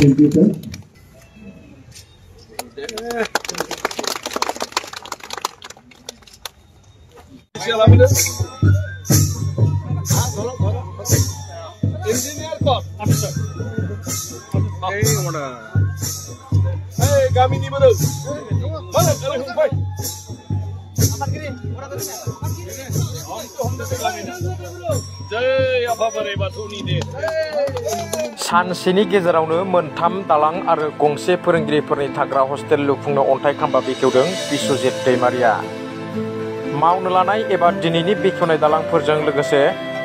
Thank you, sir. Engineer kok, officer. Hey, kami ni baru. Mana kalau humpai? Jai apa bare batu ni deh. सानसेनि गेजेरावनो मोनथाम दालां आरो गंसे फोरोंगिरिफोरनि थाग्रा हस्टेल लुफुंनो अन्थाइ खाम्फा बेखेवदों बिश्वजित दैमारिया। मावनो लानाय एबा दिनैनि बेखेवनाय दालांफोरजों लोगोसे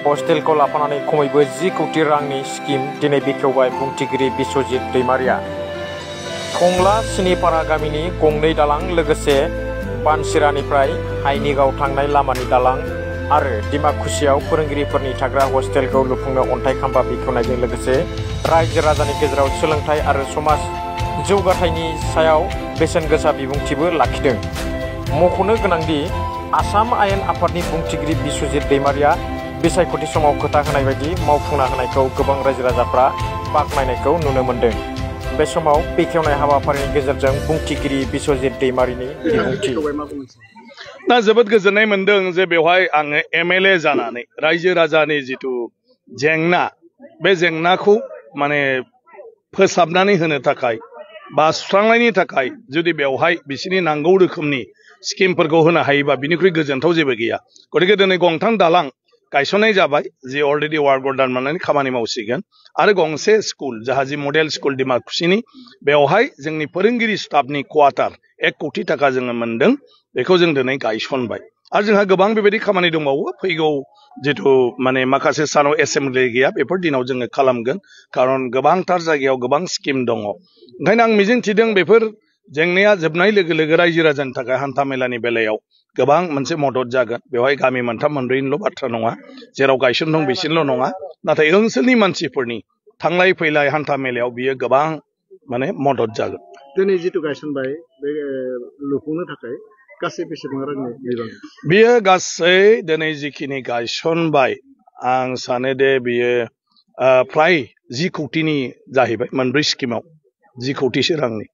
हस्टेलखौ लाफानानै खमैबो 10 कोटी रांनि स्किम दिनै बेखेवबाय बुंथिगिरि बिश्वजित दैमारिया। कंला सिनिपारा गामिनि गंनै दालां लोगोसे बानसिरानिफ्राय हाइनिगाव थांनाय लामानि दालां आरो डिमाकुसियाव फोरोंगिरिफोरनि थाग्रा हस्टेलखौ लुफुंनो अन्थाइ खाम्फा बेखेवनायजों लोगोसे रायजो राजानि गेजेराव सोलोंथाइ आरो समाज जौगाथायनि सायाव बेसेन गोसा बिबुंथिबो लाखिदों। मख'नो गोनांदि आसाम आयेन आफादनि बुंथिगिरि बिश्वजित दैमारिया बिसायख'थि समाव खोथा होनाय बायदि मावफुंना होनायखौ गोबां रायजो राजाफ्रा बाख्नायनायखौ नुनो मोन्दों। बे समाव बेखेवनाय हाबाफारिनि गेजेरजों बुंथिगिरि बिश्वजित दैमारिनि बिबुंथि ना जोबोद गोजोननाय मोनदों जे बेवहाय आङो एमएलए जानानै रायजो राजानि जिथु जेंना बे जेंनाखौ माने फोसाबनानै होनो थाखाय बा सुस्रांनायनि थाखाय जुदि बेवहाय बिसिनि नांगौ रोखोमनि स्किमफोरखौ होनो हायोबा बिनिख्रुइ गोजोनथाव जेबो गैया। गतिके दिनै गंथाम दालां गायसननाय जाबाय जे अलरेडि वार्क अर्डार मोननानै खामानि मावसिगोन आरो गंसे स्कुल जाहाजी मडेल स्कुल डिमाकुसिनि बेवहाय जोंनि फोरोंगिरि स्टाफनि क्वार्टार 1 कोटी टाका जोङो मोनदों बेखौ जों दिनै गायसनबाय आरो जोंहा गोबां बेबायदि खामानि दंबावो फैगौ जिथु माने माखासे सानाव एसेम्बलि गैया बेफोर दिनाव जोङो खालामगोन खारन गोबांथार जायगायाव गोबां स्किम दङ। ओंखायनो आं मिजिंथिदों बेफोर जेंनाया जोबनाय लोगो लोगो रायजो राजानि थाखाय हान्था मेलानि बेलायाव गोबां मोनसे मदद जागोन। बेवहाय गामि मोनथाम मोनब्रैनिल' बाथ्रा नङा जेराव गायसन दं बिसिनिल' नङा नाथाय ओनसोलनि मानसिफोरनि थांलाय फैलाय हान्था मेलायाव बियो गोबां माने मदद जागोन। दिनै जिथु गायसनबाय बे लुफुंनो थाखाय गासै बेसेबां रांनि बिबां? बियो गासै दिनै जिखिनि गायसनबाय आं सानो दे बियो फ्राय 10 कोटीनि जाहैबाय मोनब्रै स्किमाव 10 कोटीसो रांनि।